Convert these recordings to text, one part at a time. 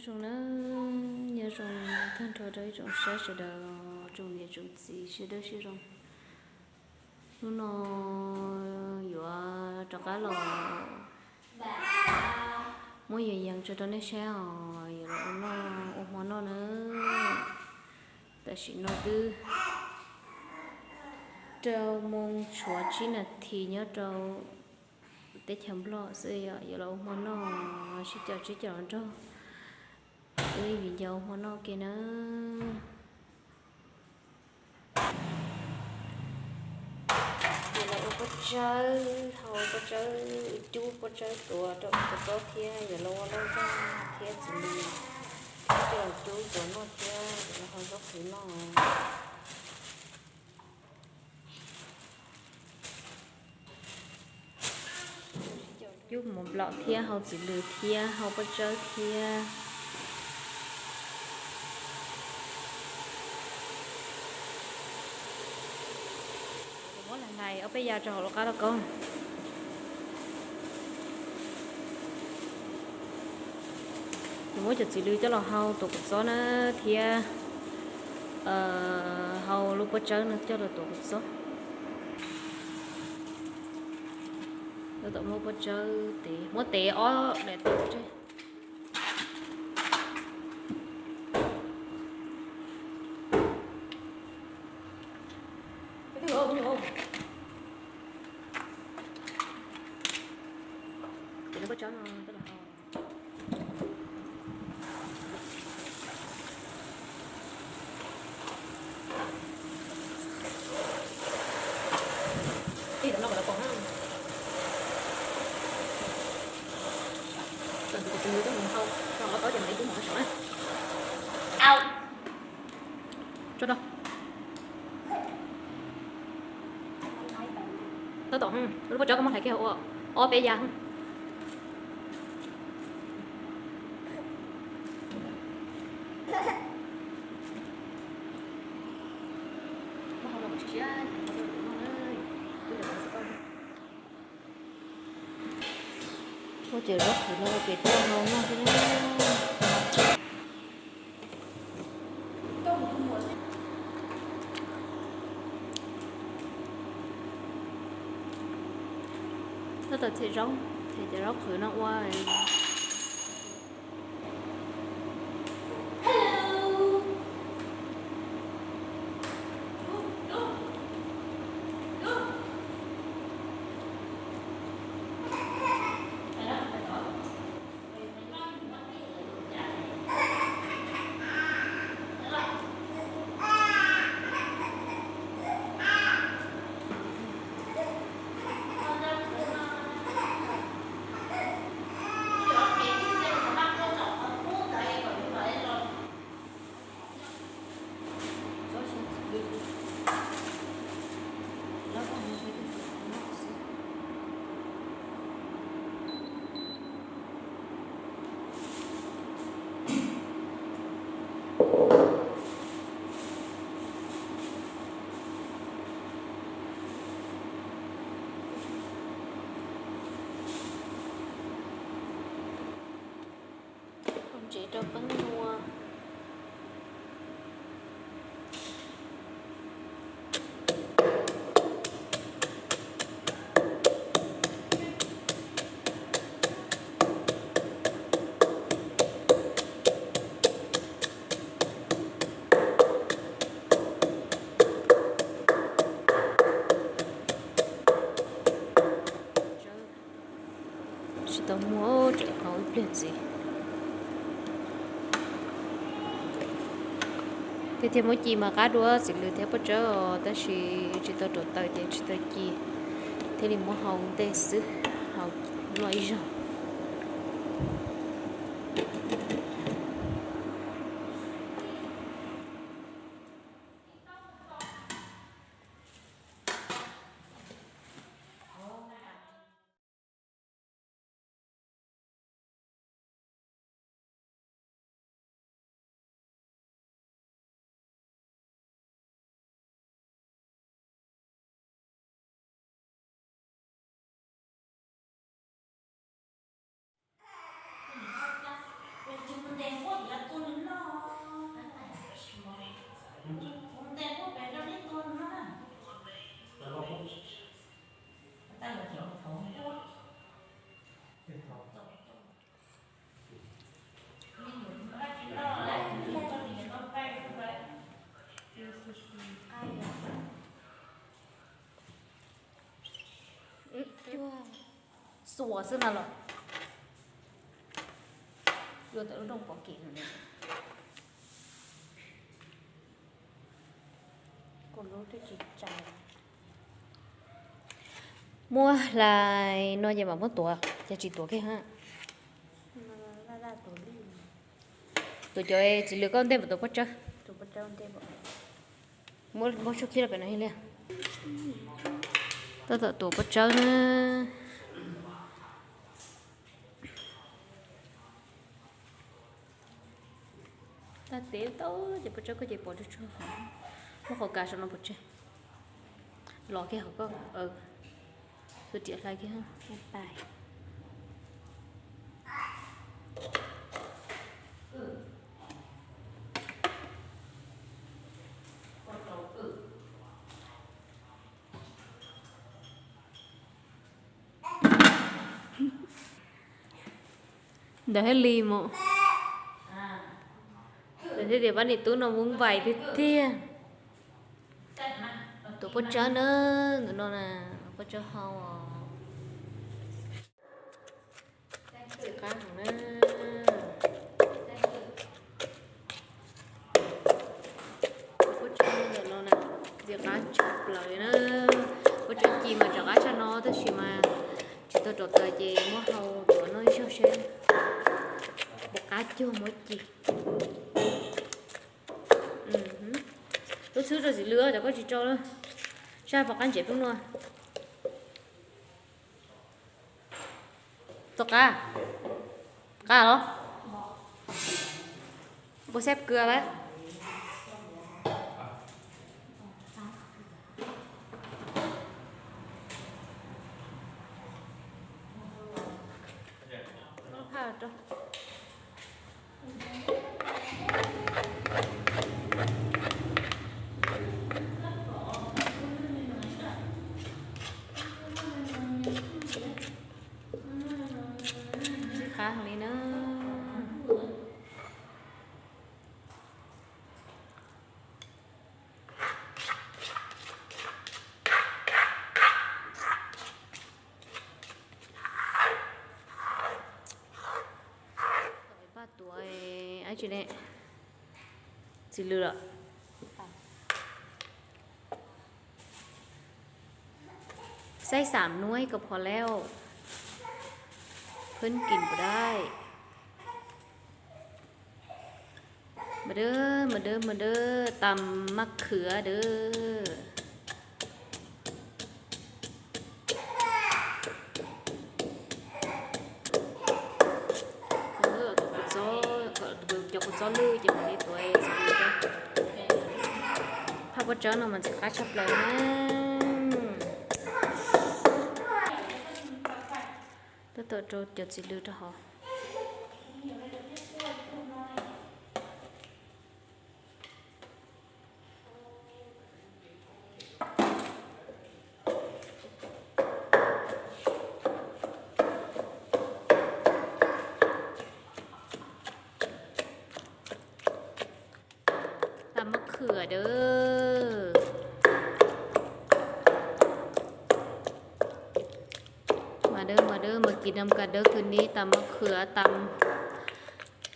Zoo na, nyob zoo tag nrho rau ib tsoom saib sawv daws, tsoom niam tsoom txiv sawv daws sib zoo. Hnub no yuav rov qab los muab yees yees tso rau nej saib os, yuav los ua noj, ua hmo noj na. Tam sim no twb rau moos tshuav tsib nas this nyob rau teb chaws Nplog xwb, yuav los ua hmo noj, sib caum sib caum nrog wb viv ncaus ua hmo noj ke na. Ces los ua pob tsawb, hau pob tsawb, cub pob tsawb tuav rau kua txob thiab yuav los ua lauj kaub thiab txiv lws, coj los cub tuav noj thiab yuav los hau zaub qhwv noj. Cub mov nplaum thiab hau txiv lws thiab hau pob tsawb thiab. Muab hlais ob peb yav rau hauv lub qab lauj kaub. Ces muab cov txiv lws coj los hau tuav kua txob na thiab hau lub pob tsawb no coj los tuav kua txob. Tab tom muab pob tsawb tev, muab tev ob daim tawv tseg. Ces lub pob tsawb no coj los hau. Ib tam no kom lawv pom na. Txawm tus tus tus tus mus hau, rau ob tau ces mam li pub mov rau saum na. Tso rau. Tab tom, lub pob tsawb koj muab hlais kiag ua ob peb yav. Ua ces zaub qhwv no ua pem thiab no noj thiab na. Tab tom them zaub, them cov zaub qhwv no ua. Ntsev rau peeb nua. Tsis tau muag, tseem hau ib pliag ntxiv. Thiab thiaj muab ci mas qab dua txiv lws thiab pob tsawb os, tab sis tsis tau rau taws ces tsis tau ci, thiaj li muab hau ntej xwb, hau noj ib zaug. Xuas xwb no los yuav tawm lub rooj pov kev no. Muab hlais no ces mam muab tuav, ces tsis tuav kiag. Tuav cov txiv lws koj ntej mas tuav pob tsawb. Muab, muab tshuab khib rau pem no li. Tab tom tuav pob tsawb na. Tag tes tau ces pob tsawb koj ces pov tsuag tsuag, muab qhov kav saum no pov tseg. Los kiag hauv koj, tus riam hlais kiag. Ntawd thiaj li mus. Ntawd thiaj tias pab niam tub no voob vais tiag tiag. Tuav pob tsawb na, ntawm no na, pob tsawb hau os. Qab heev na. Pob tsawb ntawm no na, ntxim qab tshaj plaws li na. Pob tsawb ci mas rov qab tshaj no tab sis mas tsis tau rov taws ces muab hau tuav noj ib zaug seb puas qab cuag muab ci. Lub txhwb rau txiv lws, cov koj tsis rau na. Saib puas qab ntsev peb no. Tau qab, qab los? Puas xab kws lawm? Ntxim qab heev li na. Paj tuav dab tsi ne? Txiv lws lawm. Xaib xam nuaib kom phom leo, phwb kis puas dai. Mas dawb mas dawb mas dawb, tas maj khwm dawb. Cov kua txob lwj ces mam li tuav txiv lws rau. Phaj pob tsawb no mas ntxim qab tshaj plaws na. Tab tom rau cov txiv lws rau hauv. Tas maj khwm dawb. Mas dawb mas dawb, mas kis naj kas dawb khwv ni, tas maj khwm, tas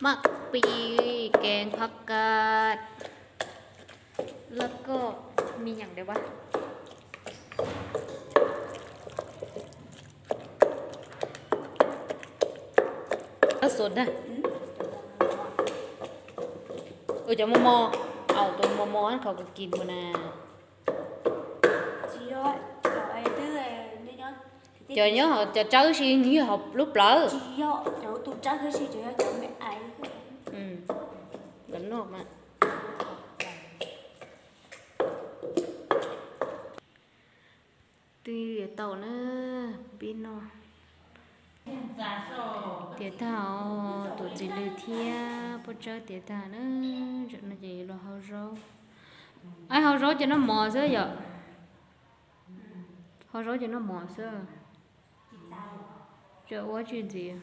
maj pis, kev phaj kas, laj koj, me nyam dawb a. Laj xua ntag. Ua cov mos mos, au tus mos mos khaus kis mus na. Cov nyob hauv cov tsawb si nws yog hauv lub plawv. Los noj mas. Twb yuav tau na, pib noj. Tiav tag, tuav txiv lws thiab pob tsawb tiav tag na, no ces los hau zaub. Ai, hau zaub ces noj mov xwb yom. Hau zaub ces noj mov xwb. Tsis ua tsi ntxiv.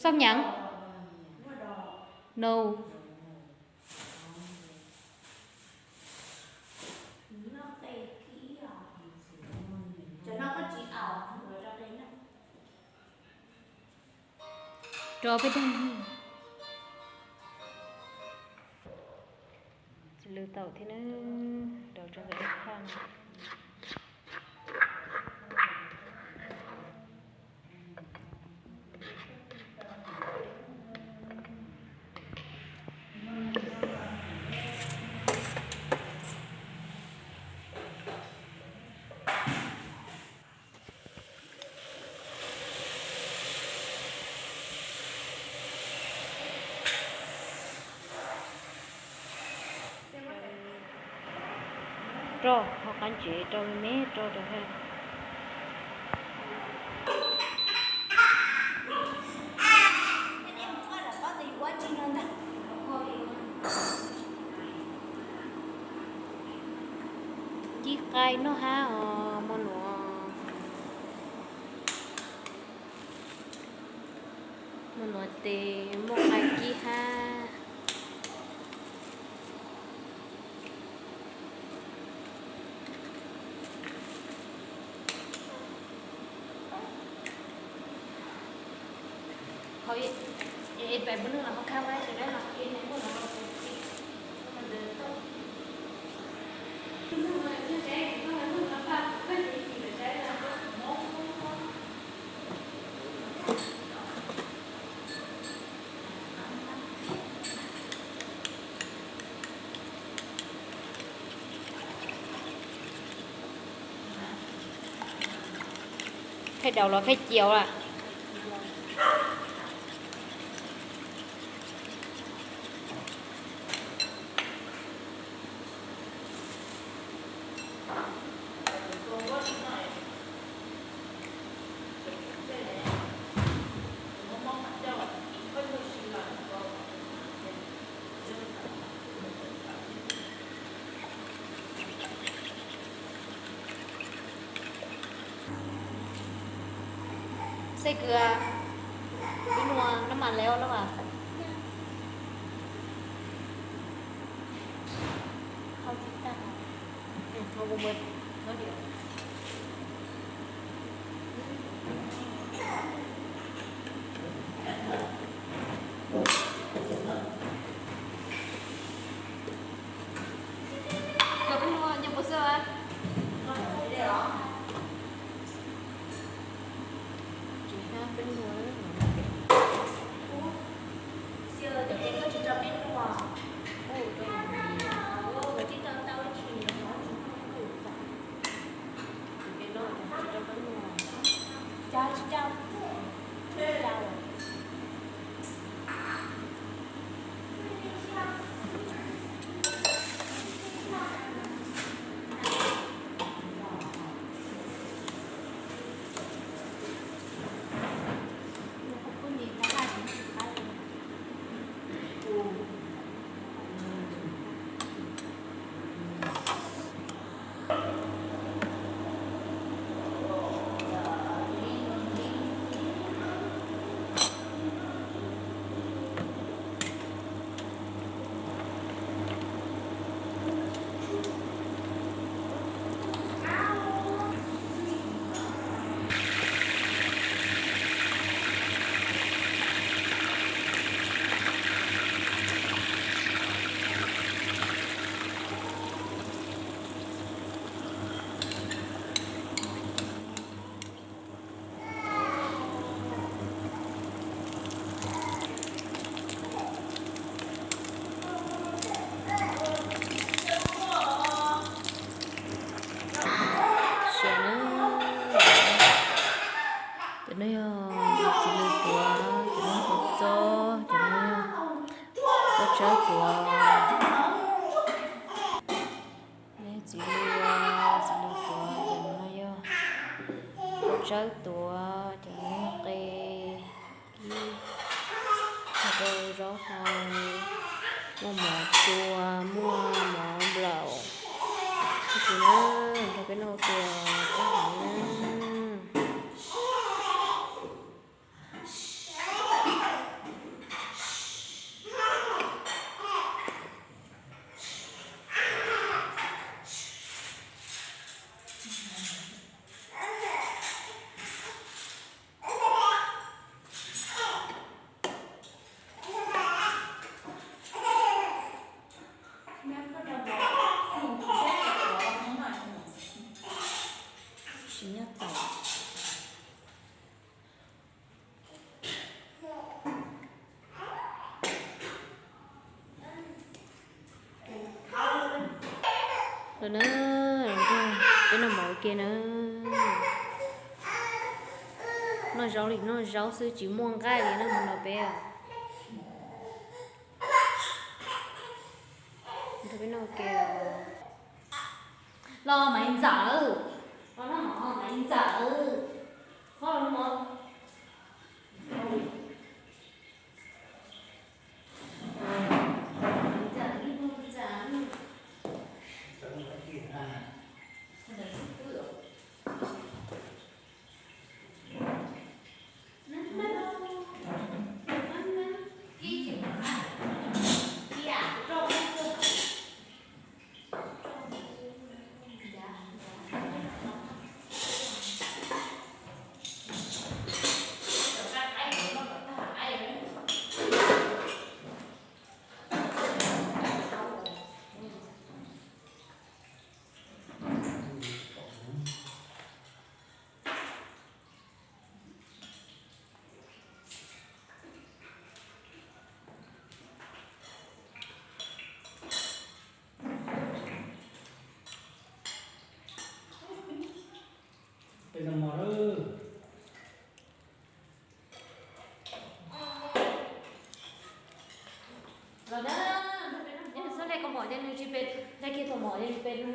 Xab nyav? No. Rau peb daig. Txiv lws taum thiab na, rau rau ntawm ib phaj no. Rau hauv qab ntsev rau me me rau rau ha. Kib qaib noj hab os, muaj nuav, muaj nuav tes muaj qaib kib hab. Pheej daus los pheej ciaus lawm. Xej kws, ib nua nab mas leo lawm as. Siav na, cov no yog txiv lws tuav, cov no yog hauv txob, cov no yog pob tsawb tuav. No yog txiv lws, txiv lws tuav, cov no yog pob tsawb tuav, cov no yog qe kib, rau zaub hau, muaj mov cua, muaj mov nplaum. Tab sis na, nrog peb noj ua ke os, koj hais na. Nyob txaus. Los na, peb noj mov ua ke na. Noj zaub li noj zaub xwb tsis muaj nqaij li na, mus no peb. Nrog peb noj ua ke. Los Maiv Ntxawm, los noj mov Maiv Ntxawm. Txhob los noj mov. Los na, neb txhob hle kaus mom ces nws tsis pem, hle kiag kaus mom ces nws pem na.